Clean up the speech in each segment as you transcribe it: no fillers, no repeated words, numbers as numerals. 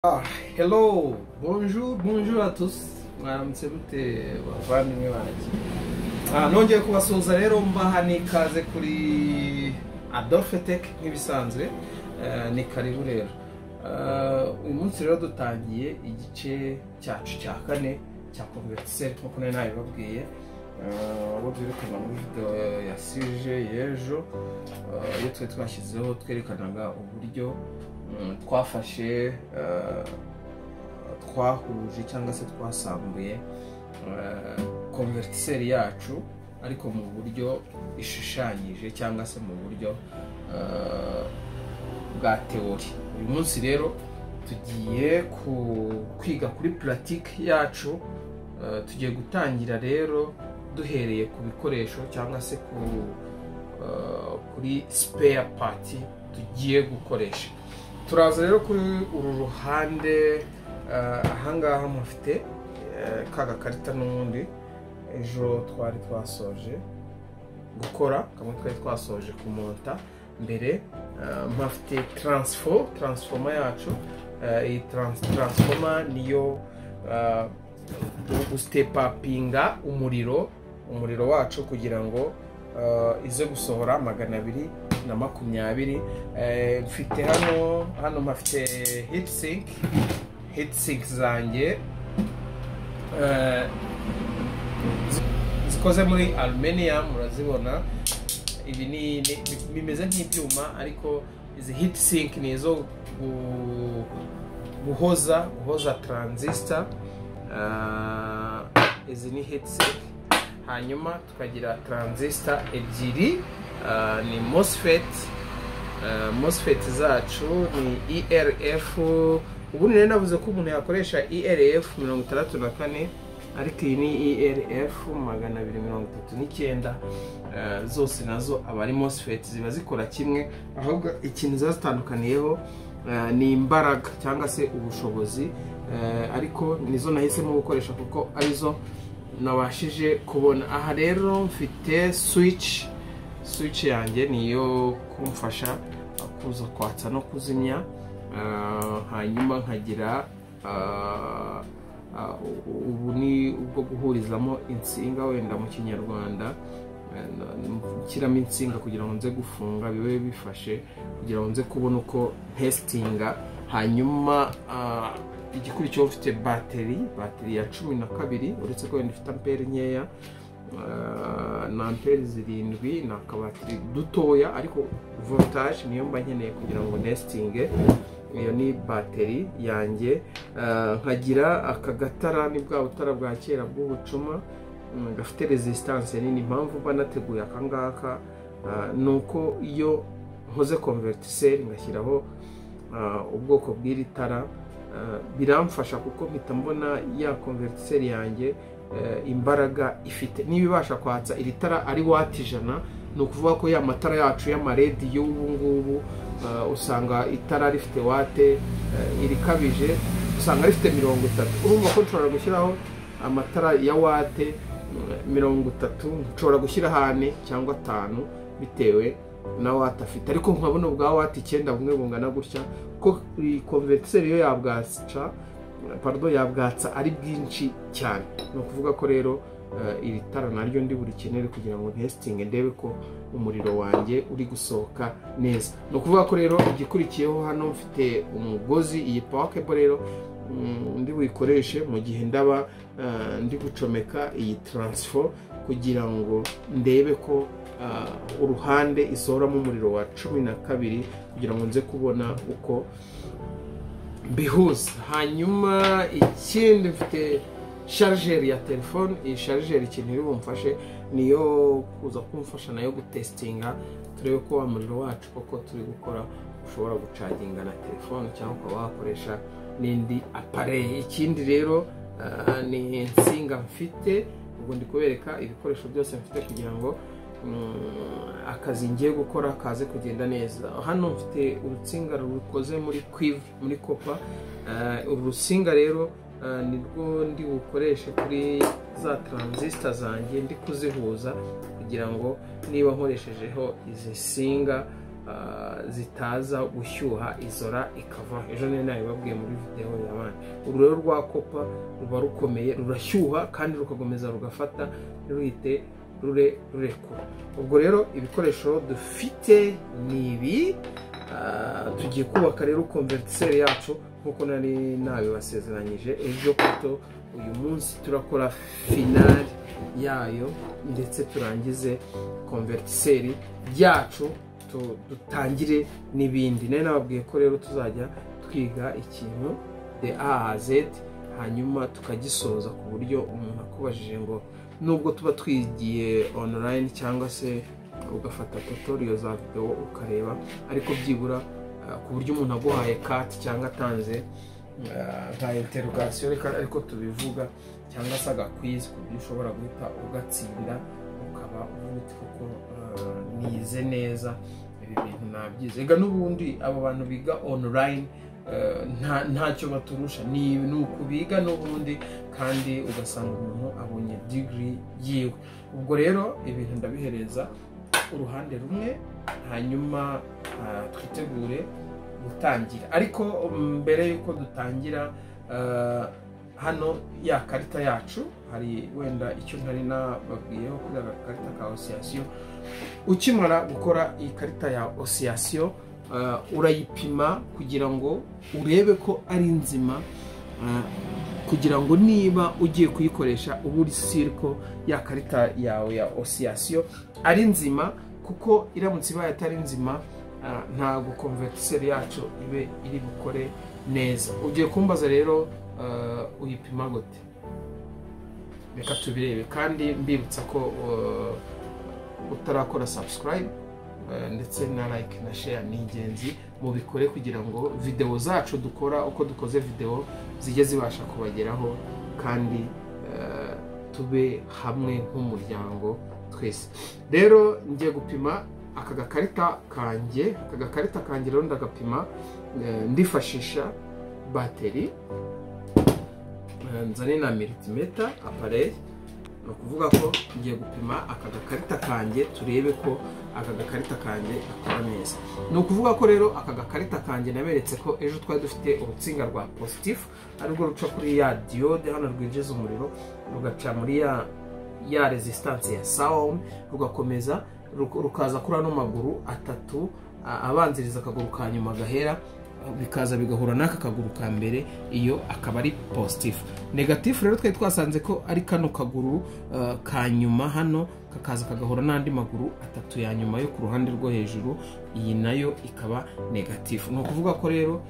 Ah, hello, bonjour, bonjour à tous. Mwaramutse mute bavandimwe banjye? Nongeye kubasuhuza rero, mbaha n'ikaze kuri Adolphe Tech nk'ibisanzwe. Ni karibu rero. Uyu munsi rero dutangiye igice cyacu cya kane cya convertisseur nk'uko nari nabibabwiye. Abo twerekana muri video ya sije y'ejo, iyo twari twashyizeho twerekanaga uburyo twafashe, twahuje cyangwa se twasambuye convertisseur yacu, ariko mu buryo ishushanyije cyangwa se mu buryo bwa théorie. Uyu munsi rero tugiye kwiga kuri pratique yacu. Tugiye gutangira rero duhereye ku bikoresho cyangwa se kuri spare part tugiye gukoresha. Turaza rero kuri uru ruhande. Ahangaha mufite ka gakarita n'ubundi ejo twari twasoje gukora, kamwe twari twasoje kumonta mbere. Mpafite transformer yacu. Iyi transformer niyo gustepapinga umuriro wacu kugira ngo ize gusohora 220. Mfite hano mpafite heat sink zanjye zikoze muri aluminium, murazibona. Ibi bimeze nk'ibyuma, ariko izi heat sink ni izo guhoza transistor. Izi ni heat sink. Hanyuma tukagira transistor ebyiri, ni MOSFET. MOSFET zacu ni ERF. Ubundi rero navuze ko umuntu yakoresha ERF 64, ariko iyi ni ERF 239. Zose nazo aba ari MOSFET, ziba zikora kimwe, ahubwo ikintu ziba zitandukaniyeho ni imbaraga cyangwa se ubushobozi. Ariko nizo nahisemo gukoresha kuko arizo nabashije kubona. Aha rero mfite switch yanjye, niyo kumfasha kuza kwatsa no kuzimya. Hanyuma nkagira ubu ni ubwo guhurizamo insinga, wenda mu Kinyarwanda nshyiramo insinga kugira ngo nze gufunga bibe bifashe, kugira ngo nze kubona uko ntesitinga. Hanyuma igikurikiyeho mfite bateri ya 12, uretse ko wenda ifite ampere nkeya, na ampere 7. Ni akabateri dutoya, ariko voltage niyo mba nkeneye kugira ngo nesitinge. Iyo ni bateri yanjye. Nkagira aka gatara, ni bwa butara bwa kera bw'ubucuma, gafite resistance nini. Impamvu mba nateguye aka ngaka ni uko iyo nkoze convertisseur ngashyiraho ubwoko bw'iri tara, biramfasha kuko mpita mbona ya convertisseur yanjye imbaraga ifite. Niba ibasha kwatsa iri tara ari watt 100, ni ukuvuga ko ya matara yacu y'amarediyo ubu ngubu usanga itara rifite watt irikabije usanga rifite 30. Urumva ko nshobora gushyiraho amatara ya watt 30, nshobora gushyiraho ane cyangwa atanu bitewe na watt afite, ariko nkabona ubwa watt 9 bumwe bungana gutya, ko iyi convertisseur yo yabwatsa, pardon, yabwatsa ari bwinshi cyane. Ni ukuvuga ko rero iri tara naryo ndi burikenere kugira ngo ntesitinge ndebe ko umuriro wanjye uri gusohoka neza. Ni ukuvuga ko rero igikurikiyeho, hano mfite umugozi. Iyi power cable rero ndi buyikoreshe mu gihe ndaba ndi gucomeka iyi transfo, kugira ngo ndebe ko uruhande isohoramo umuriro wa 12, kugira ngo nze kubona uko mbihuza. Hanyuma ikindi, mfite chargeur ya telefone. Iyi chargeur ikintu iri bumfashe niyo kuza kumfasha nayo gutesitinga, turebe ko wa muriro wacu koko turi gukora ushobora gucaginga na telefone cyangwa ukaba wakoresha n'indi appareil. Ikindi rero ni insinga mfite. Ubwo ndi kubereka ibikoresho byose mfite kugira ngo akazi ngiye gukora kaze kugenda neza. Hano mfite urutsinga rukoze muri cuivre, muri copper. Uru rutsinga rero nirwo ndi bukoreshe kuri za transistor zanjye ndi kuzihuza, kugira ngo niba nkoreshejeho izi nsinga zitaza gushyuha izora ikava. Ejo nari nabibabwiye muri video yabanje. Uru rero rwa copper ruba rukomeye, rurashyuha kandi rukakomeza rugafata ruhite rurekura. Ubwo rero ibikoresho dufite ni ibi. Tugiye kubaka rero convertiseur yacu nkuko nari nabibasezeranyije ejo, kuko uyu munsi turakora final yayo ndetse turangize convertiseur yacu, dutangire n'ibindi. Nari nababwiye ko rero tuzajya twiga ikintu de A à Z, hanyuma tukagisoza ku buryo umuntu akubajije ngo nubwo tuba twigiye online cyangwa se ugafata tutorial za video ukareba, ariko byibura ku buryo umuntu aguhaye cut cyangwa atanze nka interrogation, reka ariko tubivuga, cyangwa se agakwiz, ku buryo ushobora guhita ugatsinda ukaba uvuga uti koko nize neza ibi bintu nabyize. Ega n'ubundi abo bantu biga online ntacyo baturusha, ni ukubiga n'ubundi, kandi ugasanga umuntu abonye degree yiwe. Ubwo rero ibintu ndabihereza uruhande rumwe, hanyuma twitegure gutangira. Ariko mbere yuko dutangira, hano ya karita yacu hari wenda icyo ntari nababwiyeho kuri aka karita ka oscillation. Ukimara gukora iyi karita ya oscillation, urayipima kugira ngo urebe ko ari nzima, kugira ngo niba ugiye kuyikoresha uba uri sûr ko ya karita yawe ya oscillation ari nzima, kuko iramutse ibaye atari nzima ntabwo convertiseur yacu ibe iri bukore neza. Ugiye kumbaza rero uyipima gute? Reka tubirebe. Kandi mbibutsa ko utarakora subscribe ndetse na like na share ni ingenzi, mubikore kugira ngo video zacu dukora uko dukoze video zijye zibasha kubageraho, kandi tube hamwe nk'umuryango twese. Rero ngiye gupima aka gakarita kanjye. Aka gakarita kanjye rero ndagapima ndifashisha bateri, nzane na multimeter appareil. Ni ukuvuga ko ngiye gupima aka gakarita kanjye turebe ko aka gakarita kanjye gakora neza. Ni ukuvuga ko rero aka gakarita kanjye naberetse ko ejo twari dufite urutsinga rwa positif, arirwo ruca kuri ya diode hano rwinjiza umuriro, rugaca muri ya resistance ya 100 ohm, rugakomeza rukaza kuri ano maguru atatu abanziriza akaguru ka nyuma gahera, bikaza bigahura n'aka kaguru ka mbere, iyo akaba ari positif. Négatif rero twari twasanze ko ari kano kaguru ka nyuma hano, kakaza kagahura n'andi maguru atatu ya nyuma yo ku ruhande rwo hejuru, iyi nayo ikaba négatif. Ni ukuvuga ko rero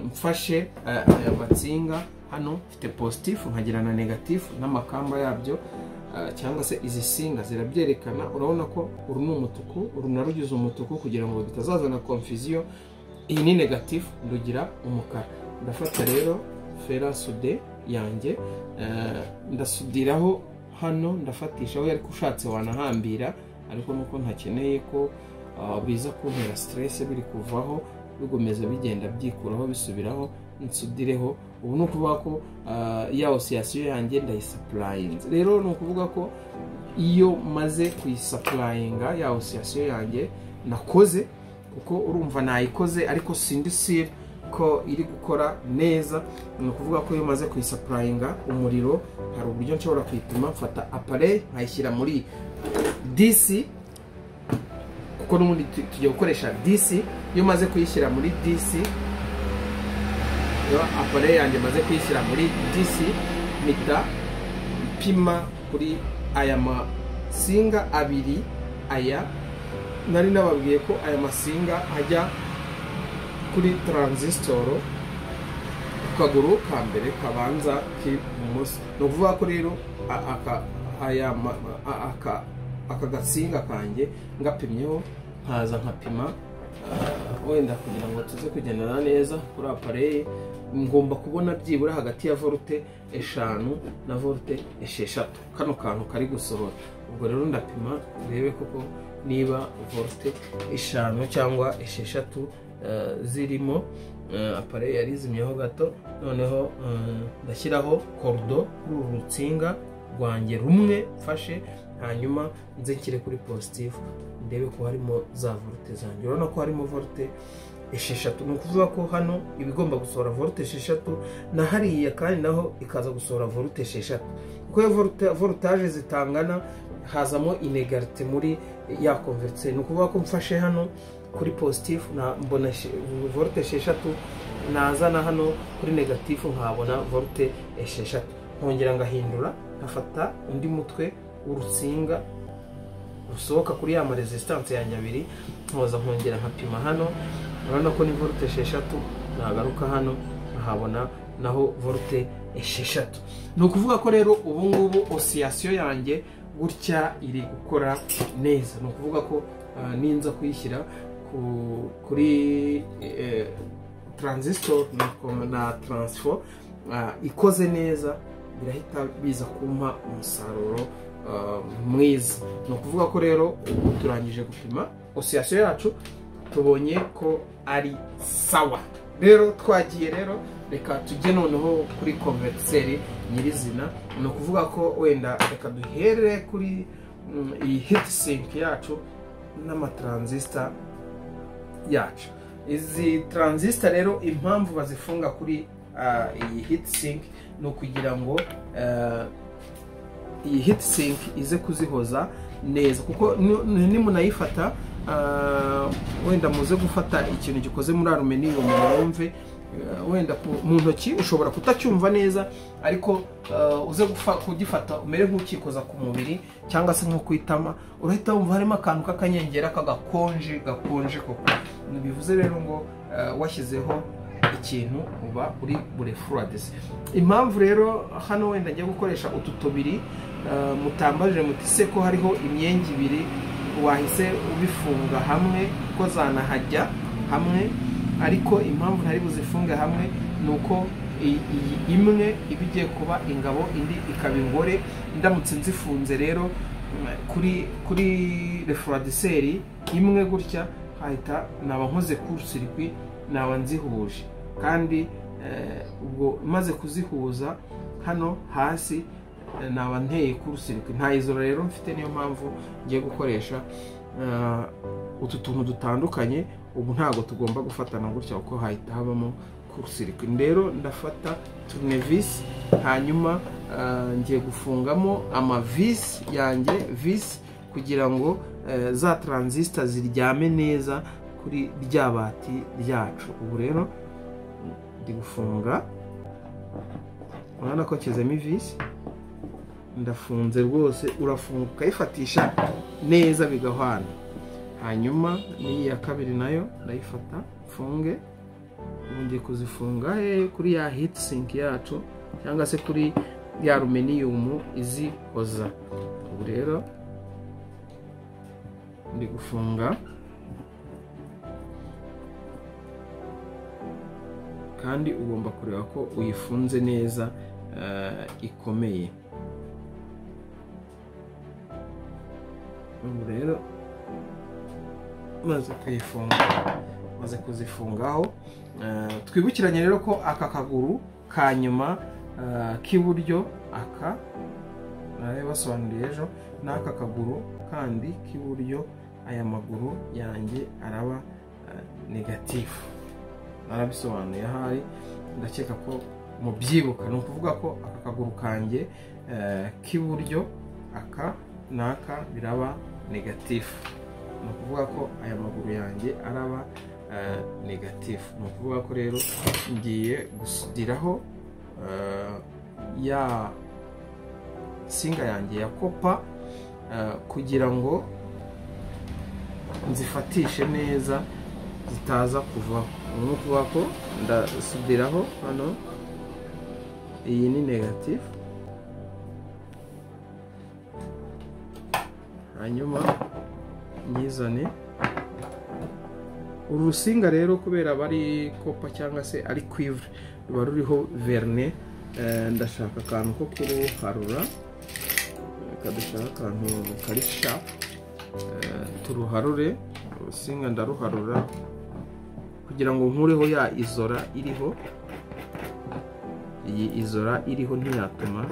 mfashe aya matsinga hano, mfite positif nkagira na négatif n'amakamba yabyo, cyangwa se izi singa zirabyerekana. Urabona ko uru ni umutuku, uru narugize umutuku kugira ngo bitazazana confusion. Iyi ni négatif, ndugira umukara. Ndafata rero fer à souder yanjye, ndasudiraho hano, ndafatishaho, ariko ushatse wanahambira, ariko nuko ntakeneye ko biza kuntera stress biri kuvaho bigomeza bigenda byikuraho bisubiraho, nsudireho. Ubu ni ukuvuga ko ya oscillation yanjye ndayisupplyinze. Rero ni ukuvuga ko iyo maze kuyisupplyinga ya oscillation yanjye nakoze, kuko urumva nayikoze ariko sindi sûr ko iri gukora neza, ni ukuvuga ko iyo maze kuyisupplyinga umuriro hari uburyo nshobora kuyipima. Mfata appareil nkayishyira muri DC, kuko n'ubundi tugiye gukoresha DC. Iyo maze kuyishyira muri DC, iyo appareil yanjye maze kuyishyira muri DC, mpita mpima kuri aya masinga abiri. Aya nari nababwiye ko aya masinga ajya kuri transistor ku kaguru ka mbere kabanza k'ibumoso. Ni ukuvuga ko rero aka gatsinga kanjye ngapimyeho, nkaza nkapima, wenda kugira ngo tuze kugendana neza kuri appareil, ngomba kubona byibura hagati ya volt 5 na volt 6 kano kantu kari gusohora. Ubwo rero ndapima turebe koko niba volt 5 cyangwa 6 zirimo. Appareil yarizimyeho gato. Noneho ndashyiraho cordon kuri uru rutsinga rwanjye rumwe mfashe. Hanyuma nze nshyire kuri positif, ndebe ko harimo za volte zanjye. Urabona ko harimo volte 6, ni ukuvuga ko hano ibigomba gusohora volte 6 na hariya kandi naho ikaza gusohora volte 6. Kuko iyo voltage zitangana hazamo inegalite muri ya convertisseur. Ni ukuvuga ko mfashe hano kuri positif na mbona volte 6, nazana hano kuri negatif nkabona volte 6. Nkongera ngahindura nkafata undi mutwe w'urutsinga rusohoka kuri ya resistance yanjye abiri, nkoza nkongera nkapima hano, urabona ko ni volte 6. Nagaruka hano nkahabona naho volte 6. Ni ukuvuga ko rero ubu ngubu oscillation yanjye gutya iri gukora neza. Ni ukuvuga ko ninza kuyishyira kuri transistor na transfo ikoze neza, birahita biza kumpa umusaruro mwiza. Ni ukuvuga ko rero ubu turangije gupima oscillation yacu, tubonye ko ari sawa. Rero twagiye rero, reka tujye noneho kuri convertisseur nyirizina. Ni ukuvuga ko wenda reka duhere kuri iyi heat sink yacu n'amatransistor yacu. Izi transistor rero impamvu bazifunga kuri iyi heat sink ni ukugira ngo iyi heat sink ize kuzihoza neza, kuko nimunayifata wenda muze gufata ikintu gikoze muri aluminium mwumve, wenda mu ntoki ushobora kutacyumva neza, ariko uze kugifata umere nk'ukikoza ku mubiri cyangwa se nko kwitama, urahita wumva harimo akantu k'akanyengera k'agakonje gakonje koko. Bivuze rero ngo washyizeho ikintu uba uri burefroidise. Impamvu rero hano wenda ngiye gukoresha utu tubiri, mutambaje muti se ko hariho imyenge ibiri wahise ubifunga hamwe ko zanahajya hamwe, ariko impamvu ntari buzifunge hamwe nuko iyi imwe iba igiye kuba ingabo indi ikaba ingore. Ndamutse nzifunze rero kuri refroidisseur imwe gutya, hahita naba nkoze court-circuit, naba nzihuje. Kandi ubwo maze kuzihuza hano hasi naba nteye court-circuit, nta izora rero mfite. Niyo mpamvu ngiye gukoresha utu tuntu dutandukanye. Ubu ntago tugomba gufatana gutya kuko hahita habamo court-circuit. Rero ndafata tournevis, hanyuma ngiye gufungamo amavis yanjye, vis, kugira ngo za transistor ziryame neza kuri rya bati ryacu. Ubu rero ndi gufunga, urabona ko nshyizemo ivisi, ndafunze rwose. Urafunga ukayifatisha neza bigahwana. Hanyuma n'iyi ya kabiri nayo ndayifata mfunge. Ngiye kuzifunga kuri ya heat sink yacu cyangwa se kuri ya aluminium izihoza. Ubu rero ndi gufunga, kandi ugomba kureba ko uyifunze neza ikomeye. Ubu rero maze kuyifunga, maze kuzifungaho. Twibukiranye rero ko aka kaguru ka nyuma k'iburyo, aka narabibasobanuriye ejo, n'aka kaguru kandi k'iburyo, aya maguru yanjye araba negatifu. Narabisobanuye ahari, ndakeka ko mubyibuka. Ni ukuvuga ko aka kaguru kanjye k'iburyo, aka n'aka biraba negatifu. Ni ukuvuga ko aya maguru yanjye araba negatifu. Ni ukuvuga ko rero ngiye gusudiraho ya singa yanjye ya kopa kugira ngo nzifatishe neza zitaza kuvaho. Ni ukuvuga ko ndasudiraho hano, iyi ni negatifu, hanyuma nyizane uru rusinga. Rero kubera bari kopa cyangwa se ari cuivre, ruba ruriho verne. Ndashaka akantu ko kuruharura, kadushaka akantu kari sharp, turuharure urusinga. Ndaruharura kugira ngo nkureho ya izora iriho. Iyi izora iriho ntiyatuma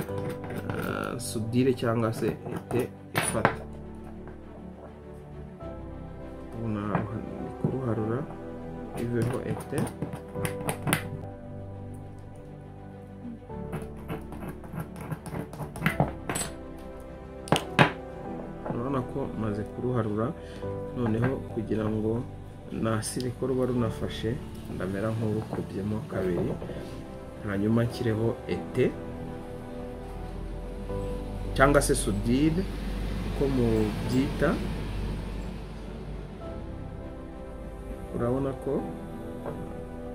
sudire cyangwa se ete ifata. Ubu kuruharura iveho ete. Urabona ko maze kuruharura, noneho kugira ngo nasire ko ruba runafashe ndamera nk'urukubyemo kabiri, hanyuma nshyireho ete cyangwa se sudire uko mubyita. Urabona ko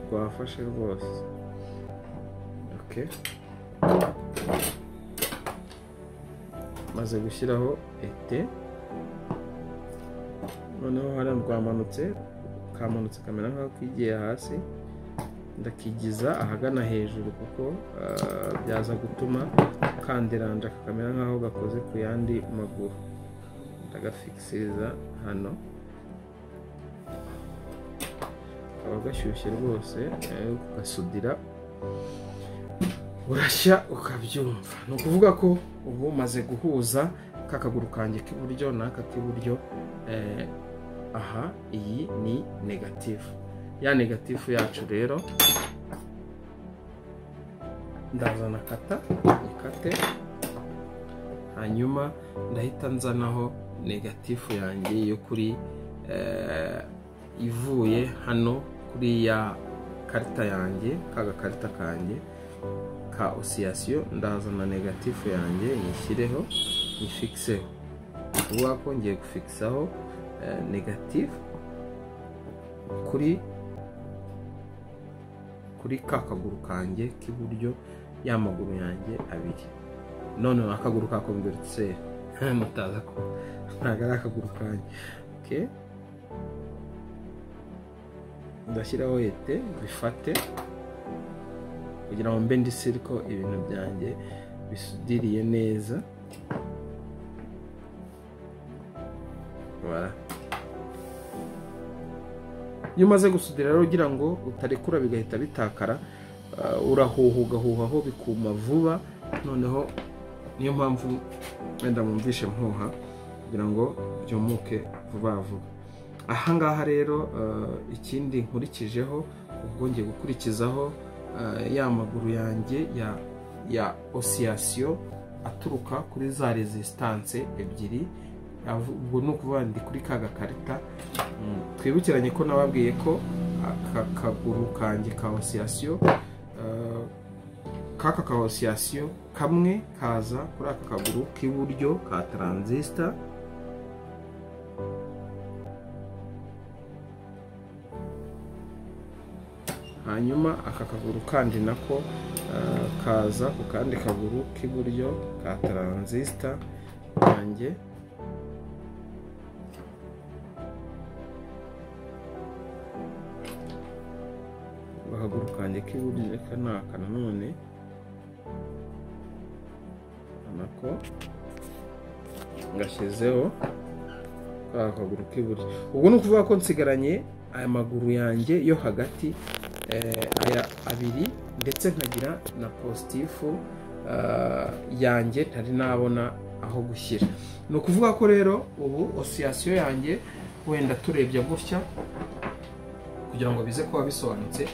rwafashe rwose. Okay. Maze gushyiraho ete, noneho hariya rwamanutse, kamanutse kamera nk'aho kigiye hasi, ndakigiza ahagana hejuru kuko byaza gutuma kanderanja kakamera nk'aho gakoze ku yandi maguru. Ndagafikisiriza hano, kaba gashyushye rwose, ugasudira urashya ukabyumva. Ni ukuvuga ko ubu maze guhuza ka kaguru kanjye k'iburyo n'aka k'iburyo. Aha iyi ni negatifu. Ya negatifu yacu rero ndazana kata ikate, hanyuma ndahita nzanaho negatifu yanjye yo kuri ivuye hano kuri ya karita yanjye, ka gakarita kanjye ka oscillation. Ndazana negatifu yanjye nyishyireho, nyifikiseho. Kuvuga ko ngiye gufikisaho negative kuri ka kaguru kanjye k'iburyo, ya maguru yanjye abiri. None akaguru ka convertiseur mutaza ko ntago ari akaguru kanjye. Okay. Ndashyiraho ete bifate kugira ngo mbe ndi siriko ibintu byanjye bisudiriye neza. Voilà. Iyo umaze gusudira rero ugira ngo utarekura bigahita bitakara, urahuha ugahuhaho bikuma vuba. Noneho niyo mpamvu wenda mwumvishe mpuha kugira ngo byumuke vuba vuba. Aha ngaha rero ikindi nkurikijeho, ubwo ngiye gukurikizaho ya maguru yanjye ya oscillation aturuka kuri za resistance ebyiri. Ubwo ni ukuvuga ndi kuri ka gakarita. Twibukiranye ko nababwiye ko aka kaguru kanjye ka oscillation, kaka ka oscillation kamwe kaza kuri aka kaguru k'iburyo ka transistor, hanyuma aka kaguru kandi nako kaza ku kandi kaguru k'iburyo ka transistor yanjye. Akaguru kanjye k'iburyo reka naka nanone nako ngashyizeho ka kaguru k'iburyo. Ubwo ni ukuvuga ko nsigaranye aya maguru yanjye yo hagati aya abiri, ndetse nkagira na positifu yanjye ntari nabona aho gushyira. Ni ukuvuga ko rero ubu oscillation yanjye wenda turebye gutya kugira ngo bize kuba bisobanutse,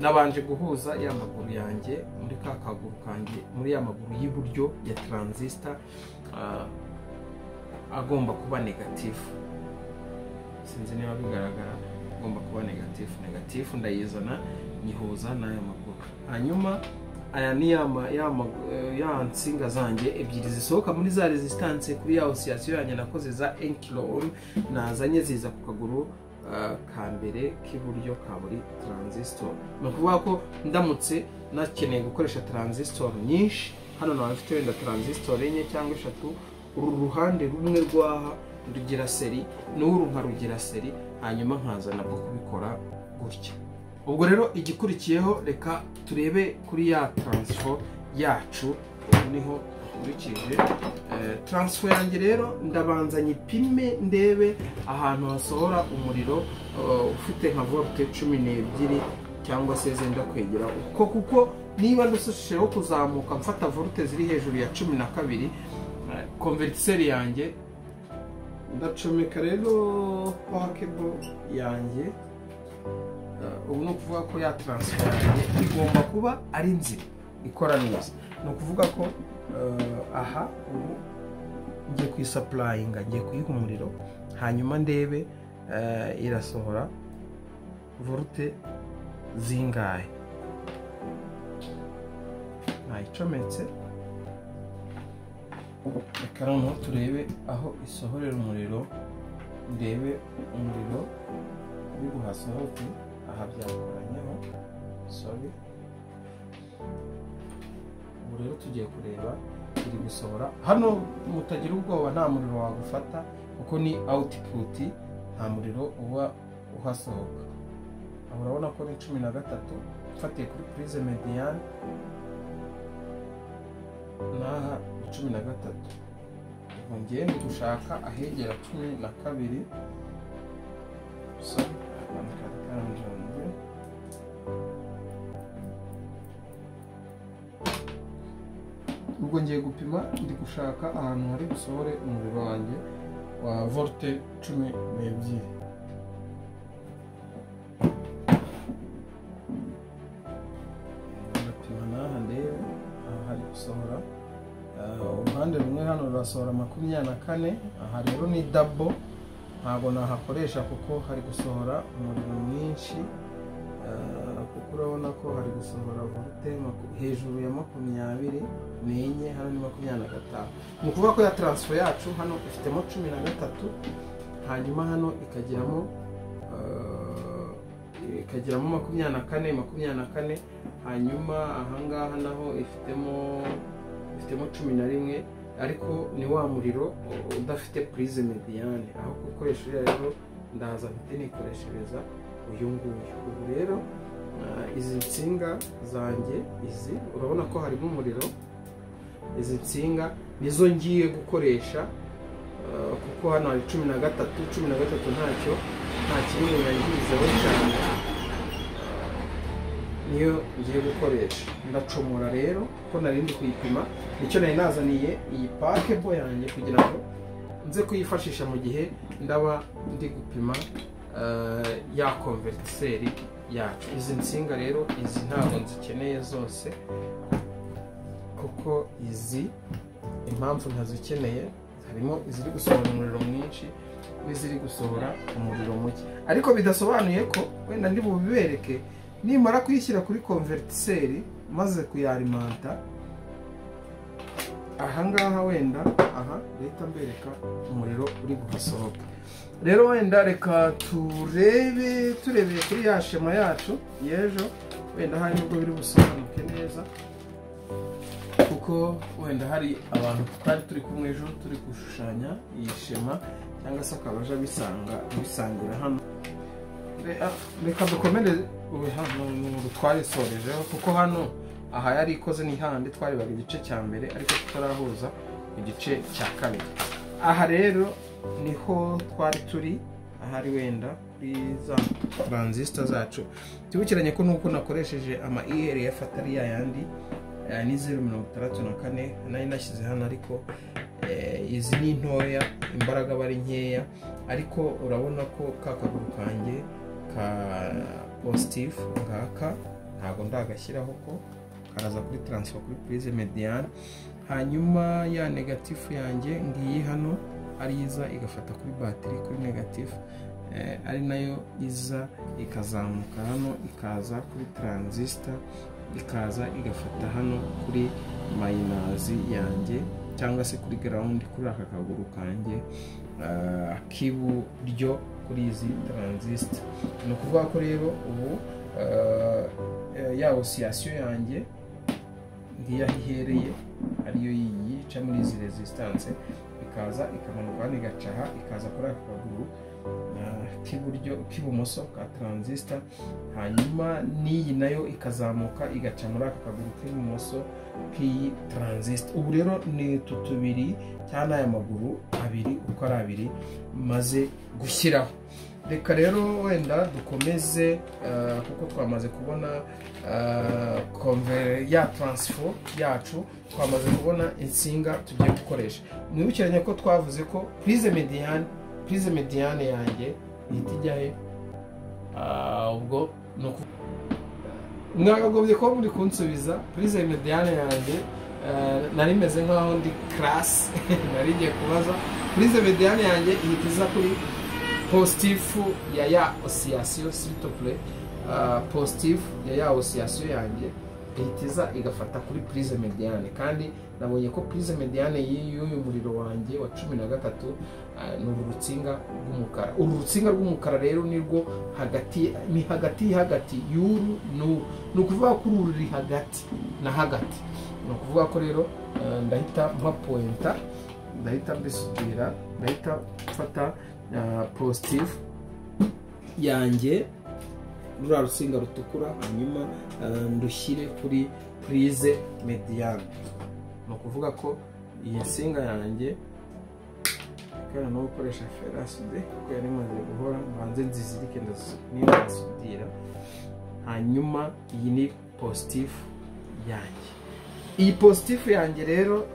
nabanje guhuza ya maguru yanjye muri ka kaguru kanjye muri ya maguru y'iburyo ya transistor agomba kuba negatifu. Sinzi niba bigaragara, agomba kuba negatifu. Negatifu ndayizana nyihuza n'aya maguru, hanyuma aya ni ya nsinga zanjye ebyiri zisohoka muri za resistance kuri ya oscillation yanjye nakoze za 1 kilo ohm, nazanye ziza ku kaguru ka mbere k'iburyo ka buri transistor. Ni ukuvuga ko ndamutse nakeneye gukoresha transistor nyinshi, hano naba mfite wenda transistor enye cyangwa eshatu, uru ruhande rumwe rwaha rugira seri n'uru nkarugira seri, hanyuma nkaza nabwo kubikora gutya. Ubwo rero igikurikiyeho reka turebe kuri ya transfer yacu. Ubu niho nkurikije transfer yanjye. Rero ndabanza nyipime ndebe ahantu hasohora umuriro ufite nka volte 12 cyangwa se zenda kwegera uko, kuko niba ndushisheho kuzamuka mfata volte ziri hejuru ya 12, convertiseur yanjye Ndacomeka rero power cable yanjye. Ubu ni ukuvuga ko ya transfo yanjye igomba kuba ari nzima ikora neza. Ni ukuvuga ko aha ubu ngiye kuyisupplyinga, ngiye kuyiha umuriro, hanyuma ndebe irasohora volte zingahe. Nayicometse, reka noneho turebe aho isohorera umuriro, ndebe umuriro uri buhasohoke. Aha byakoranyeho, sorry. Ubu rero tugiye kureba iri gusohora hano. Mutagira ubwoba, nta muriro wagufata kuko ni output, nta muriro uba uhasohoka. Aho urabona ko ni 13 mfatiye kuri prise médiane, n'aha ni 13. Ubwo ngiye ndi gushaka ahegera 12. Sorry, akandi kari kanjonze. Ubwo ngiye gupima, ndi gushaka ahantu hari busohore umuriro wanjye wa volte 12. Ndapima n'aha ndebe aha hari gusohora. Uruhande rumwe hano rurasohora 24. Aha rero ni double, ntabwo nahakoresha kuko hari gusohora umuriro mwinshi, kuko urabona ko hari gusohora volte hejuru ya 24, hano ni 25. Ni ukuvuga ko ya transfo yacu hano ifitemo 13, hanyuma hano ikagiramo 24, 24, hanyuma ahangaha naho ifitemo 11, ariko ni wa muriro udafite prise médiane. Aho gukoresha uriya rero ndaza mpite nikoreshereza uyu nguyu. Ubu rero izi nsinga zanjye izi urabona ko harimo umuriro, izi nsinga nizo ngiye gukoresha, kuko hano hari 13, 13 ntacyo, nta kintu yangizeho cyane, niyo ngiye gukoresha. Ndacomora rero kuko nari ndi kuyipima, nicyo nari nazaniye iyi pakebo yanjye kugira ngo nze kuyifashisha mu gihe ndaba ndi gupima ya convertiseri yacu. Izi nsinga rero izi ntabwo nzikeneye zose, kuko izi impamvu ntazikeneye harimo iziri gusohora umuriro mwinshi n'iziri gusohora umuriro muke, ariko bidasobanuye ko wenda ndi bubibereke. Nimara kuyishyira kuri convertiseri maze kuyarimanta ahangaha, wenda aha leta mbereka umuriro uri gusohoka. Rero wenda reka turebe, turebeye kuri ya shema yacu y'ejo, wenda hari nubwo biri busobanuke neza, kuko wenda hari abantu twari turi kumwe ejo turi gushushanya iyi shema, cyangwa se akaba aje abisangira hano. Reka dukomere twarisorejeho, kuko hano aha yari ikoze ni handi twarebaga igice cya mbere ariko tutarahuza igice cya kabiri. Aha rero niho twari turi, ahari wenda kuri za transistor zacu. Tubukiranye ko nuko nakoresheje ama ERF atari yayandi, ni 0.64 nari nashyize hano, ariko izi ni ntoya, imbaraga bari nkeya, ariko urabona ko ka kaguru kanjye ka positive ngaka ntabwo ndagashyiraho, ko karaza kuri transfer kuri prise médiane, hanyuma ya negative yanjye ngiyi hano ari iza igafata kuri battery kuri negative, ari nayo iza ikazamuka hano ikaza kuri transistor, ikaza igafata hano kuri minus yanjye cyangwa se kuri ground kuri aka kaguru kanjye k'iburyo kuri izi transistor. Ni ukuvuga ko rero ubu ya oscillation yanjye ngiya ihereye ariyo yica muri izi resistance, ikaza ikamanuka hano igacaha ikaza kuri aka kaguru k'iburyo k'ibumoso ka transistor, hanyuma n'iyi nayo ikazamuka igaca muri aka kaguru k'ibumoso k'iyi transistor. Ubu rero ni utu tubiri cyangwa aya maguru abiri uko ari abiri maze gushyiraho. Reka rero wenda dukomeze, kuko twamaze kubona ya transfo yacu, twamaze kubona insinga tugiye gukoresha. Mwibukiranye ko twavuze ko prise médiane Prise médiane yanjye ihita ijya he? Ubwo mwakagombye kuba muri kunsubiza. Prise médiane yanjye, nari meze nkaho ndi class, nari ngiye kubaza. Prise médiane yanjye ihita iza kuri positif ya oscillation, s'il te plaît. Positif ya oscillation yanjye ihita iza igafata kuri prise médiane, kandi nabonye ko prise médiane y'uyu muriro wanjye wa 13 ni uru rutsinga rw'umukara. Uru rutsinga rw'umukara rero nirwo hagati, ni hagati hagati y'uru n'uru, ni ukuvuga ko uru ruri hagati na hagati. Ni ukuvuga ko rero ndahita mpapointa, ndahita mbisudira, ndahita mfata positif yanjye, ruriya rutsinga rutukura, hanyuma ndushyire kuri prise médiane. Ni ukuvuga ko iyi nsinga yanjye kandi no gukoresha fer à souder kuko yari imaze guhora, mbanze nzizirike niba nsudira. Hanyuma iyi ni positif yanjye. Iyi positif yanjye rero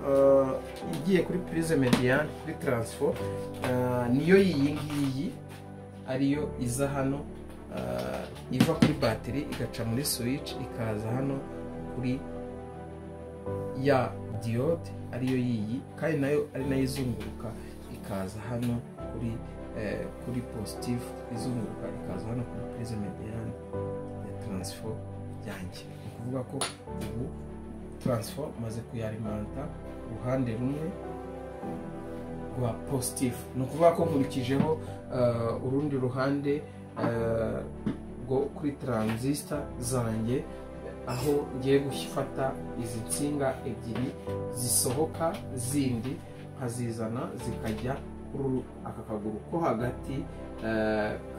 igiye kuri prise médiane, kuri transfo, niyo iyi ngiyi ariyo iza hano, iva kuri bateri igaca muri switch ikaza hano kuri ya diode, ariyo yiyi, kandi nayo ari nayo izunguruka ikaza hano kuri positif, izunguruka ikaza hano kuri prise médiane ya transfo yanjye. Ni ukuvuga ko ubu transfo maze kuyalimenta uruhande rumwe rwa positif. Ni ukuvuga ko nkurikijeho urundi ruhande rwo kuri transistor zanjye, aho ngiye gufata izi nsinga ebyiri zisohoka zindi nkazizana zikajya kuri aka kaguru ko hagati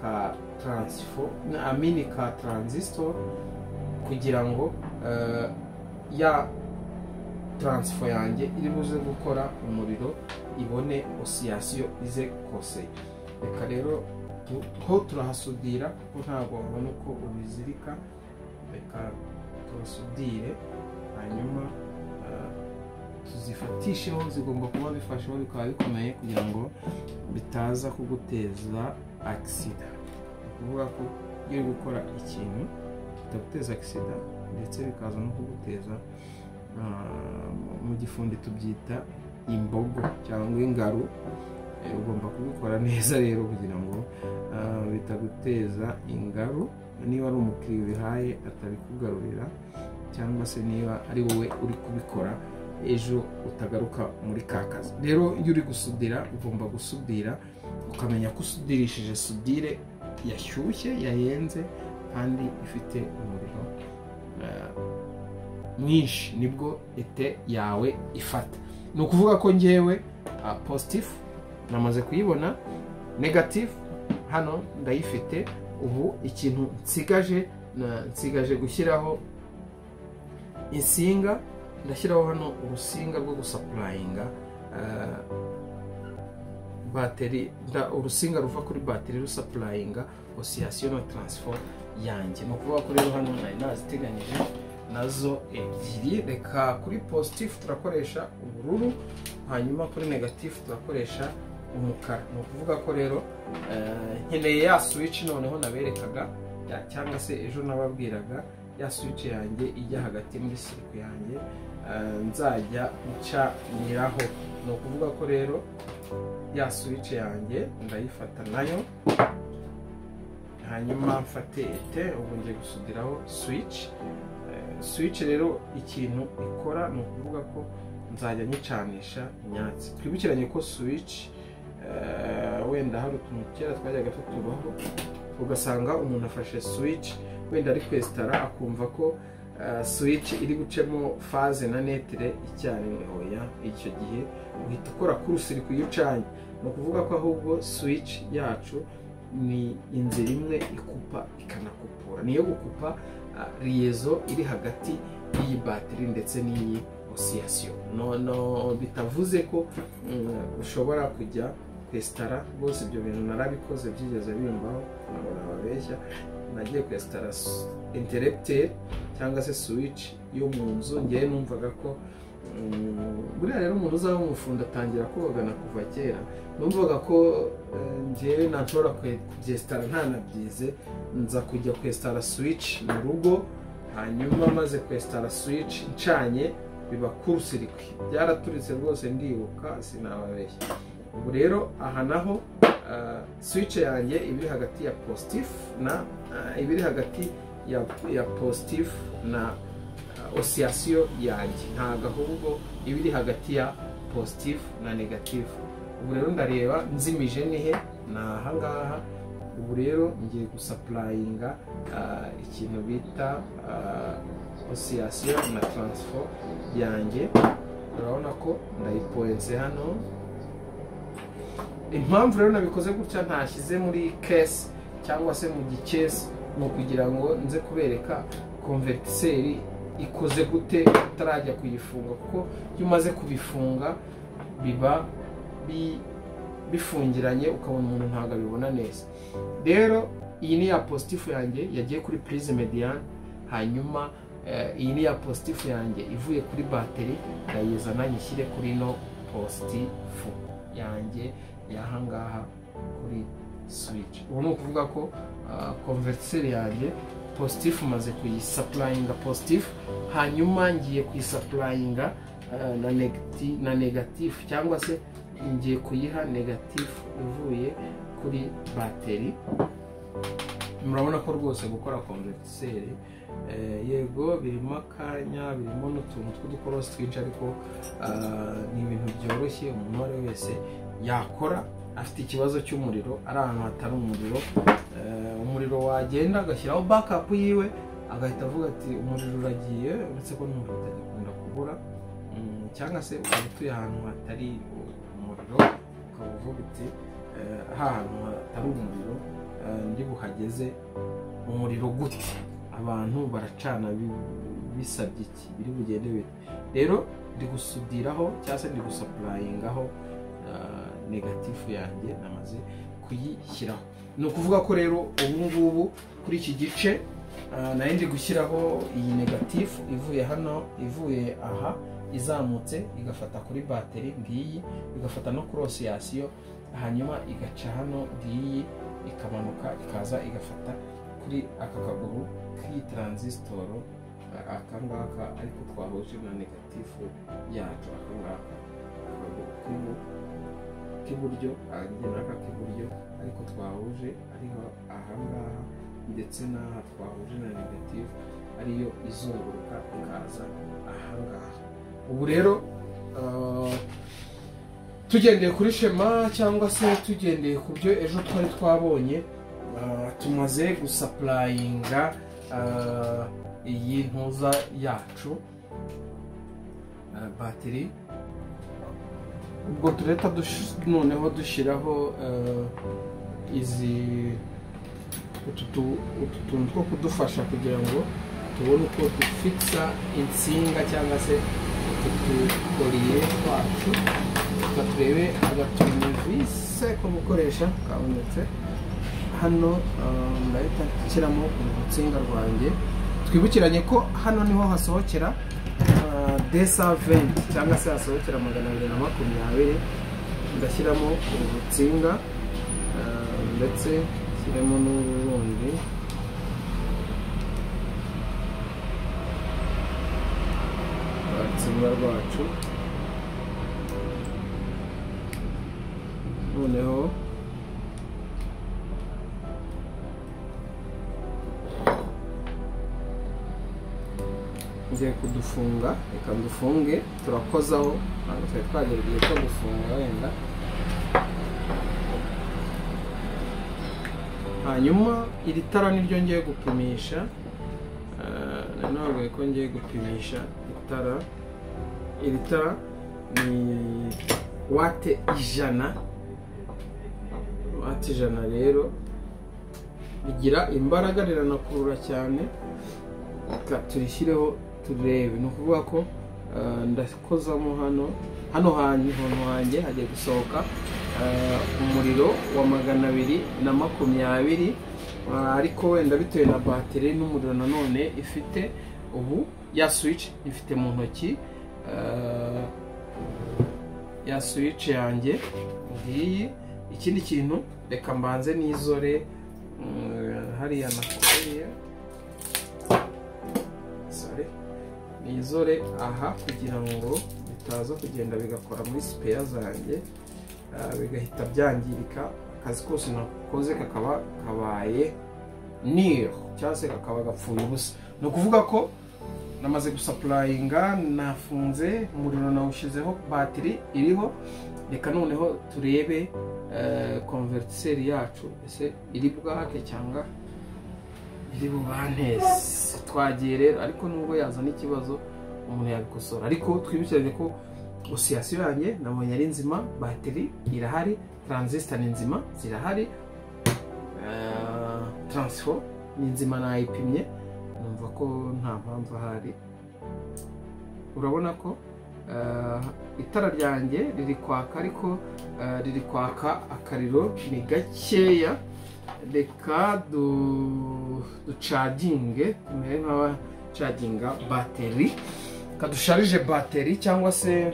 ka transfo, amini ka transistor, kugira ngo ya transfo yanjye iri buze gukora umuriro ibone oscillation ize kose. Reka rero ho turahasudira kuko ntabwo wabona uko ubizirika. Reka tuhasudire, hanyuma tuzifatisheho. Zigomba kuba bifasheho, bikaba bikomeye kugira ngo bitaza kuguteza accident. Ni ukuvuga ko iyo uri gukora ikintu bitaguteza accident, ndetse bikaza no kuguteza, mu gifundi tubyita imbogo cyangwa ingaru. Ugomba kubikora neza rero kugira ngo bitaguteza ingaru, niba ari umukiriya ubihaye atabikugarurira, cyangwa se niba ari wowe uri kubikora ejo utagaruka muri ka kazi. Rero iyo uri gusudira ugomba gusudira ukamenya ko usudirishije soudure yashyushye, yayenze, kandi ifite umuriro mwinshi, nibwo étain yawe ifata. Ni ukuvuga ko ngewe positif namaze kuyibona, négatif hano ndayifite. Ubu ikintu nsigaje gushyiraho insinga. Ndashyiraho hano urusinga rwo gusupplyinga bateri, urusinga ruva kuri bateri rusupplyinga oscillation na transfo yanjye. Ni ukuvuga ko rero hano nari naziteganyije nazo ebyiri. Reka kuri positif turakoresha ubururu, hanyuma kuri négatif turakoresha umukara. Ni ukuvuga ko rero nkeneye ya switch noneho naberekaga, cyangwa se ejo nababwiraga, ya switch yanjye ijya hagati muri circuit yanjye, nzajya ncaniraho. Ni ukuvuga ko rero ya switch yanjye ndayifata nayo, hanyuma mfate étain. Ubu ngiye gusudiraho switch. Switch rero ikintu ikora ni ukuvuga ko nzajya nyicanisha imyatsi. Twibukiranye ko switch, wenda hari utuntu kera twajyaga tutubaho, ugasanga umuntu afashe switch wenda ari kwinstalla, akumva ko switch iri gucemo phase na neutre icyarimwe. Oya, icyo gihe uhita ukora court-circuit iyo ucanye. Ni ukuvuga ko ahubwo switch yacu ni inzira imwe ikupa ikanakupura, niyo gukupa liaison iri hagati y'iyi batiri ndetse n'iyi oscillation. No bitavuze ko ushobora kujya kwinstalla rwose. Ibyo bintu narabikoze, byigeze bimbaho, ntabwo nababeshya. Nagiye kwinstalla interrupteur cyangwa se switch yo mu nzu, ngewe numvaga ko Buriya rero umuntu uzaba umufundi atangira kogana kuva kera. Numvaga ko njyewe ntashobora kubyesitara ntanabyize, nza kujya kwesitara switch mu rugo, hanyuma maze kwesitara switch ncanye biba kurusirikwi, byaraturitse rwose ndibuka sinababeshya. Ubu rero aha naho switch yanjye ibiri hagati ya positif na ibiri hagati ya positif na oscillation yanjye, ntago ahubwo ibiri hagati ya positif na negatif. Ubu rero ndareba nzimije nihe, ni aha ngaha. Ubu rero ngiye gusapurayinga ikintu bita oscillation na transfo yanjye. Urabona ko ndayipoense hano. Impamvu rero nabikoze gutya ntashyize muri case cyangwa se mu gikesi, ni ukugira ngo nze kubereka konvertiseri ikoze gute utarajya kuyifunga, kuko iyo umaze kubifunga biba bifungiranye ukabona umuntu ntabwo abibona neza. Rero iyi ni ya positifu yanjye yagiye kuri prise mediane, hanyuma iyi ni ya positifu yanjye ivuye kuri bateri, ndayizana nyishyire kuri no positifu yanjye y'ahangaha kuri switch. Ubu ni ukuvuga ko konvertiseri yanjye positifu maze kuyisapurayinga positifu, hanyuma ngiye kuyisapurayinga na negatifu, cyangwa se ngiye kuyiha negatifu ivuye kuri bateri. Murabona ko rwose gukora konvertiseri yego birimo akanya, birimo n'utuntu tw'udukorosi twinshi, ariko ni ibintu byoroshye umuntu uwo ari we wese yakora afite ikibazo cy'umuriro, ari ahantu hatari umuriro. Umuriro wagenda agashyiraho backup yiwe, agahita avuga ati umuriro uragiye, uretse ko n'umuriro utagikunda kubura, cyangwa se ukaba utuye ahantu hatari umuriro ukaba uvuga uti ahantu hatari umuriro ndi buhageze umuriro gute, abantu baracana bisabye iki, biri bugende bite. Rero ndi gusudiraho cyangwa se ndi gusapurayingaho negatifu yanjye namaze kuyishyiraho. Ni ukuvuga ko rero ubu ngubu kuri iki gice nari ndi gushyiraho iyi negatifu ivuye hano, ivuye aha izamutse igafata kuri bateri ngiyi, igafata no kuri oscillation, hanyuma igaca hano ngiyi ikamanuka ikaza igafata kuri aka kaguru k'iyi transistor aka ngaka, ariko twahuje na negatifu yacu aka ngaka, akaguru k'iburyo n'aka k'iburyo ariko twahuje ariho aha ngaha, ndetse n'aha twahuje na negatifu ariyo izunguruka ikaza aha ngaha. Ubu rero tugendeye kuri shema cyangwa se tugendeye ku byo ejo twari twabonye, tumaze gusapurayinga iyi ntuza yacu bateri. Ubwo tureta noneho dushyiraho izi utu tuntu two kudufasha kugira ngo tubone uko dufikisa insinga cyangwa se utu tukoriye twacu. Reka turebe agaturunevise ko gukoresha kabonetse hano. Ndahita nshyiramo urutsinga rwanjye. Twibukiranye ko hano niho hasohokera desa 20 cyangwa se hasohokera 220. Ndashyiramo urutsinga ndetse nshyiremo n'urundi. Urutsinga rwacu noneho ngiye kudufunga. Reka dufunge, turakozaho, ntabwo twari twagera igihe cyo gufunga wenda. Hanyuma iri tara niryo ngiye gupimisha. Nababwiye ko ngiye gupimisha itara. Iri tara ni wate 100. Wate 100 rero rigira imbaraga, riranakurura cyane. Reka turishyireho turebe. Ni ukuvuga ko ndakozamo hano hano hantu hanjye hagiye gusohoka umuriro wa 220, ariko wenda bitewe na bateri n'umuriro nanone ifite. Ubu ya switch ifite mu ntoki, Ya switch yanjye ngiyi. Ikindi kintu, reka mbanze nizore hariya nakoreye, sorry, nizore aha kugira ngo bitaza kugenda bigakora muri spare zanjye, bigahita byangirika, akazi kose nakoze kakaba kabaye nil cyangwa se kakaba gapfuye ubusa. Ni ukuvuga ko namaze gusupplyinga, nafunze umuriro, nawushyizeho, batiri iriho. Reka noneho turebe convertisseur yacu, ese iri bwake cyangwa iri bubanteze. Twagiye rero, ariko nubwo yazana ikibazo umuntu yabikosora, ariko twibukiranye ko oscillation yanjye nabonye ari nzima, batiri irahari, transistor ni nzima zirahari, transfo ni nzima nayipimye, numva ko nta mpamvu ahari. Urabona ko itara ryanjye riri kwaka, ariko riri kwaka akariro ni gakeya. Reka ducaginge, tumere nk'abacaginga bateri, kadusharije bateri, cyangwa se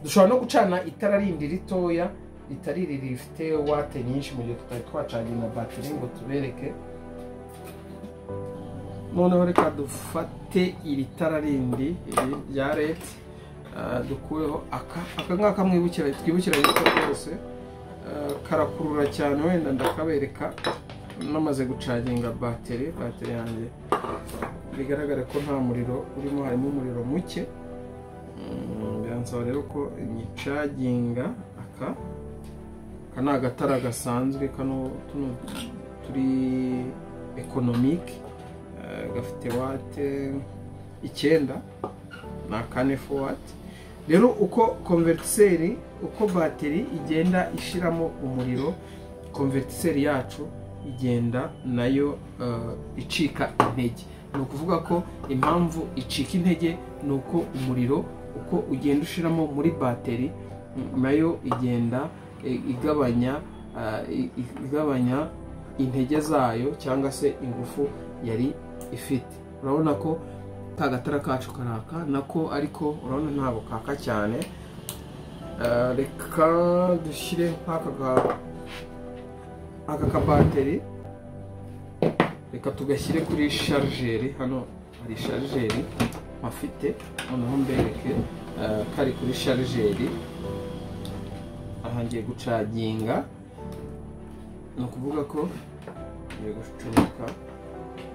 dushobora no gucana itara rindi ritoya ritari riri rifite wate nyinshi mu gihe tutari twacaginga bateri ngo tubereke. Noneho reka dufate iri tara rindi iri rya LED, dukureho aka ngaka, twibukiranye ko rwose karakurura cyane. Wenda ndakabereka namaze gucaginga bateri. Bateri yanjye bigaragara ko nta muriro urimo, harimo umuriro muke. Biransaba rero ko nyicaginga. Aka ni agatara gasanzwe kano tuno turi économique, gafite wate 9 na 4 watt. Rero uko convertisseur, uko bateri igenda ishiramo umuriro, convertisseur yacu igenda nayo icika intege. Ni ukuvuga ko impamvu icika intege ni uko umuriro uko ugenda ushiramo muri bateri nayo igenda igabanya intege zayo cyangwa se ingufu yari ifite. Urabona ko kagatara kacu karaka nako, ariko urabona ntabwo kaka cyane. Reka dushyire aka kabateri, reka tugashyire kuri chargeur. Hano hari chargeur mafite, noneho mbereke kari kuri chargeur. Aha ngiye gucaginga, ni ukuvuga ko ngiye gucomeka,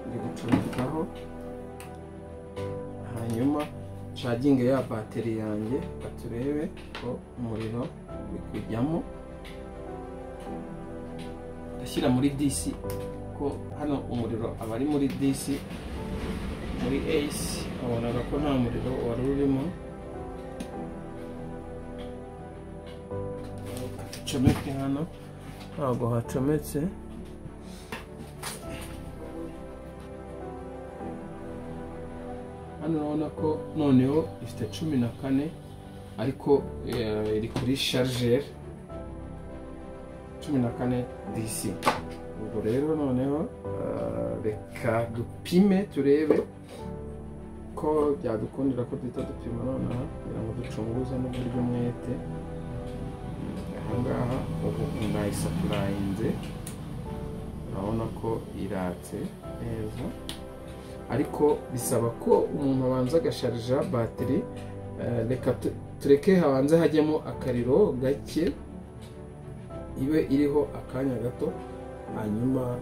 ngiye gucomekaho, hanyuma caginge ya bateri yanjye, turebe ko umuriro uri kujyamo. Ndashyira muri DC, ko hano umuriro aba ari muri DC. Muri AC wabonaga ko nta muriro wari urimo. Ducomeke hano, ntabwo hacometse. Hano urabona ko noneho ifite 14, ariko iri kuri chargeur 14 DC. Ubwo rero noneho reka dupime turebe ko byadukundira ko duhita dupima noneho, kugira ngo ducunguze n'uburyo umwete. Aha ngaha ubu nayisupplyinze, urabona ko iratse neza, ariko bisaba ko umuntu abanza agasharija bateri. Reka tureke habanze hajyemo akariro gake, ibe iriho akanya gato, hanyuma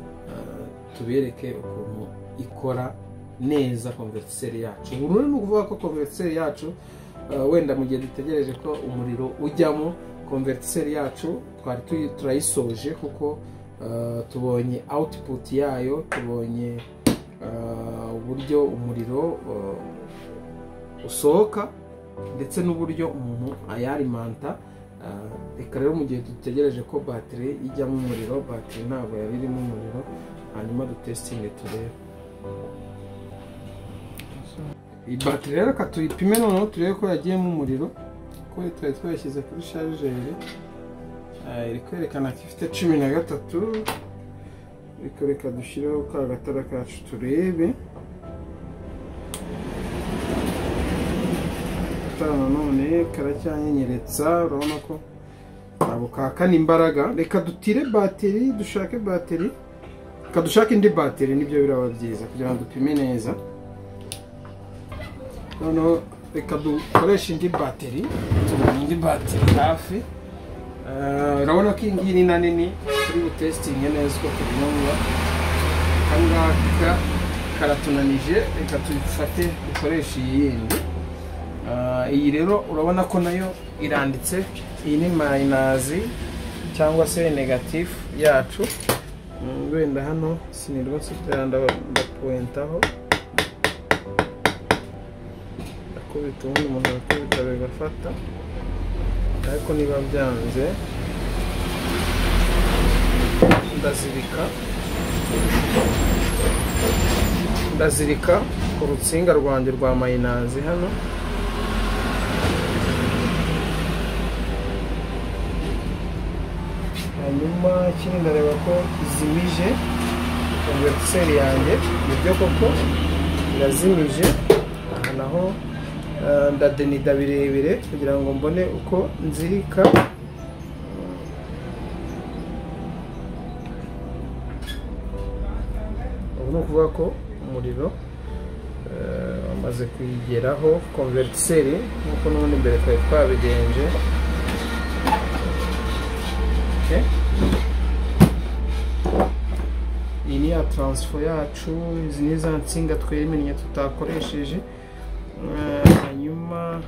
tubereke ukuntu ikora neza convertisseur yacu. Ubu ni ukuvuga ko convertisseur yacu, wenda mu gihe dutegereje ko umuriro ujyamo, convertisseur yacu twari turayisoje, kuko tubonye output yayo, tubonye uburyo umuriro usohoka ndetse n'uburyo umuntu ayarimanta. Reka rero mu gihe dutegereje ko bateri ijyamo umuriro, bateri ntabwo yari irimo umuriro, hanyuma dutestinge turebe. Iyi bateri rero reka tuyipime noneho turebe ko yagiyemo umuriro, ko twari twayishyize kuri chargeur. Iri kwerekana ko ifite 13. Ariko reka dushyireho ka gatara kacu turebe. Agatara nanone karacyanyenyeretsa, urabona ko ntabwo kakana imbaraga. Reka dutire bateri, dushake bateri, reka dushake indi bateri, nibyo biraba byiza kugira ngo dupime neza. Noneho reka dukoreshe indi bateri, tubona indi bateri hafi. Urabona ko iyi ngiyi ni na nini, turi butesitinge neza uko tubyumva. Aka ngaka karatunanije, reka tubifate dukoreshe iyi yindi. Iyi rero urabona ko nayo iranditse, iyi ni mayinazi cyangwa se negatifu yacu. Wenda hano sinirwa nsubira ndapointaho, ndakubita ubundi umuntu arakubita bigafata, ariko niba byanze ndazirika ku rutsinga rwanjye rwa mayinazi hano. Hanyuma ikindi ndareba ko izimije konvertiseri yanjye, nibyo koko irazimije. Aha naho ndadenida birebire kugira ngo mbone uko nzirika. Ubu ni ukuvuga ko umuriro wamaze kuyigeraho konvertiseri nk'uko n'ubundi mbere twari twabigenje. Iyi ni ya taransifo yacu, izi ni za nsinga twemennye tutakoresheje. Hanyuma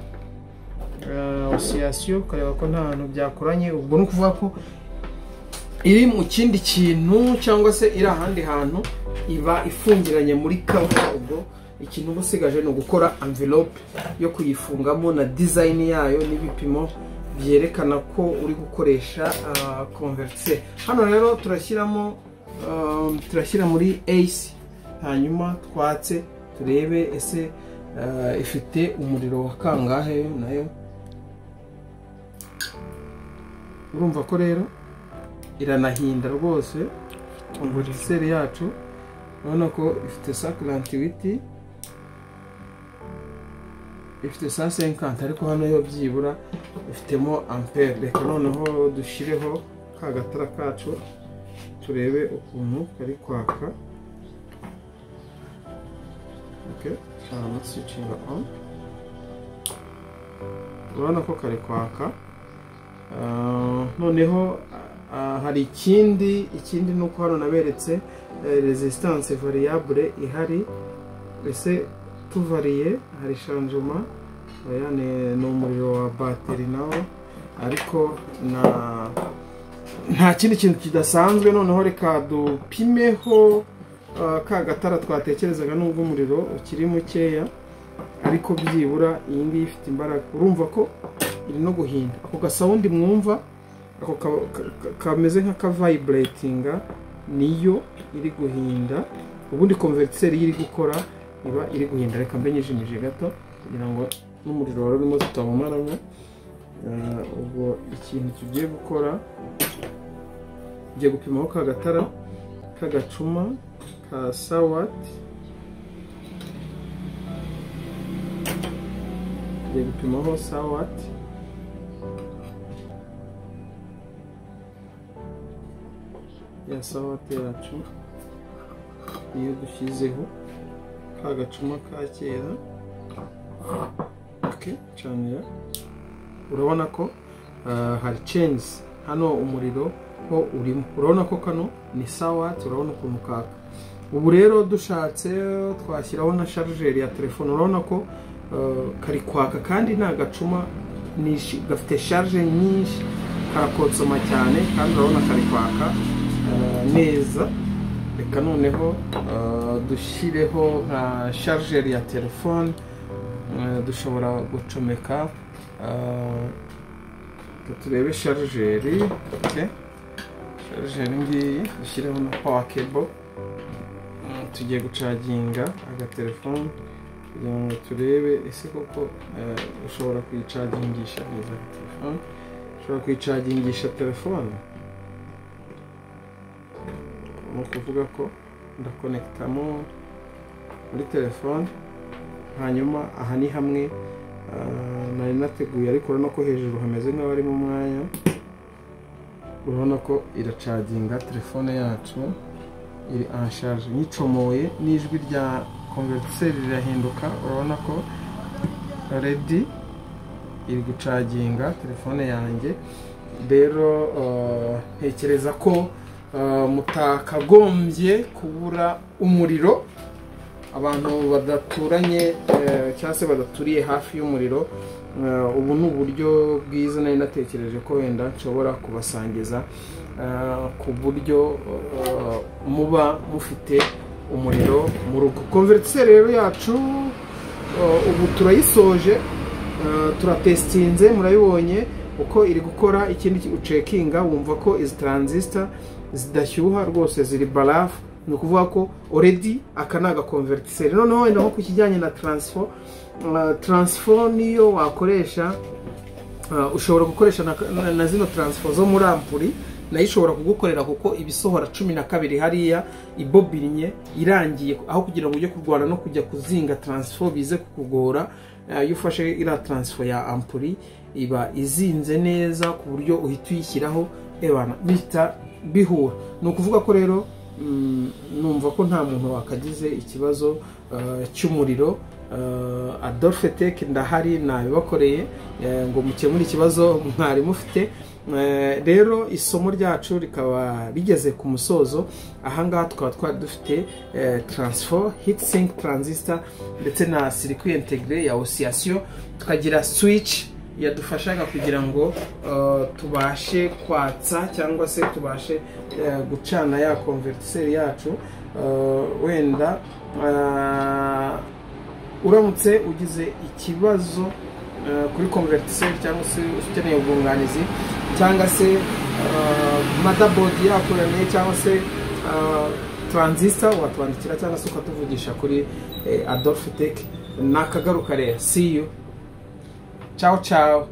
osiyasiyo ukareba ko nta hantu byakoranye, ubwo ni ukuvuga ko iri mu kindi kintu cyangwa se iri ahandi hantu iba ifungiranye muri kava. Ubwo ikintu uba usigaje ni ugukora envelope yo kuyifungamo na design yayo n'ibipimo byerekana ko uri gukoresha convertiseur. Hano rero turashyiramo turashyira muri AC, hanyuma twatse turebe ese ifite umuriro wa kangahe nayo. Urumva ko rero iranahinda rwose convertiseur yacu, urabona ko ifite 148, ifite 150, ariko hano yo byibura ifitemo ampere. Reka noneho dushyireho ka gatara kacu turebe ukuntu kari kwaka. Okay, switching on, urabona ko kari kwaka. Noneho hari ikindi ni uko hano naberetse resistance variable ihari, ese tuvariye hari changement, oya ni umuriro wa bateri nawo, ariko nta kindi kintu kidasanzwe. Noneho reka dupimeho ka gatara twatekerezaga, nubwo umuriro ukiri mukeya ariko byibura iyi ngiyi ifite imbaraga. Urumva ko iri no guhinda, ako gasawundi mwumva ako kameze nk'akavibratinga niyo iri guhinda. Ubundi convertiseur iri gukora iba iri guhinda. Reka mbe nyijimije gato kugira ngo n'umuriro wari urimo tutawumaramo. Ubwo ikintu tugiye gukora, tugiye gupimaho ka gatara k'agacuma ka sawati, tugiye gupimaho sawati. Ya sawati yacu niyo dushyizeho ka gacuma ka kera. Okay, canira, urabona ko hari change hano, umuriro ho urimo, urabona ko kano ni sawati, urabona ukuntu kaka. Ubu rero dushatse twashyiraho na chargeur ya telefone, urabona ko kari kwaka kandi nta gacuma, gafite charge nyinshi, karakonsoma cyane kandi urabona kari kwaka neza. Reka noneho dushyireho nka chargeur ya telefone, dushobora gucomeka, turebe chargeur. Okay, chargeur ngiyi, dushyireho na power cable. Tugiye gucaginga agatelefone kugira ngo turebe ese koko ushobora kuyicagingisha neza telefone, ushobora kuyicagingisha telefone. Ni ukuvuga ko ndakonekitamo muri telefone, hanyuma aha ni hamwe Nateguye, ariko urabona ko hejuru hameze nk'aho harimo umwanya. Urabona ko iracaginga, telefone yacu iri en charge. Nyicomoye, n'ijwi rya convertisseur rirahinduka. Urabona ko ready, iri gucaginga telefone yanjye. Rero ntekereza ko mutakagombye kubura umuriro. Abantu badaturanye cyangwa se badaturiye hafi y'umuriro, ubu ni uburyo bwiza nari natekereje ko wenda nshobora kubasangiza ku buryo muba mufite umuriro mu rugo. Convertisseur rero yacu ubu turayisoje, turatesitinze, murabibonye uko iri gukora. Ikindi ucekinga, wumva ko izi transistor zidashyuha rwose, ziri barafu. Ni ukuvuga ko already aka ni agaconvertisseur. Noneho wenda nko ku kijyanye na transfo, transfo niyo wakoresha, ushobora gukoresha na zino transfo zo muri ampuri, nayo ishobora kugukorera kuko ibisohora 12 hariya ibobinnye irangiye. Aho kugira ngo ujye kurwana no kujya kuzinga transfo bize kukugora, iyo ufashe iriya transfo ya ampuri iba izinze neza ku buryo uhita uyishyiraho, ebana bihita bihura. Ni ukuvuga ko rero numva ko nta muntu wakagize ikibazo cy'umuriro. Adolphe Tech ndahari, nabibakoreye ngo mukemure ikibazo mwari mufite. Rero isomo ryacu rikaba rigeze ku musozo. Ahangaha tukaba twari dufite transfo, heat sink transistor, ndetse na circuit intégré ya oscillation, tukagira switch yadufashaga kugira ngo tubashe kwatsa cyangwa se tubashe gucana ya convertisseur yacu. Wenda uramutse ugize ikibazo kuri convertisseur, cyangwa se ukeneye ubwunganizi, cyangwa se motherboard yakuraniye, cyangwa se transistor, watwandikira cyangwa se ukatuvugisha kuri Adolphe Tech. Nakagaruka rero, see you, ciao ciao.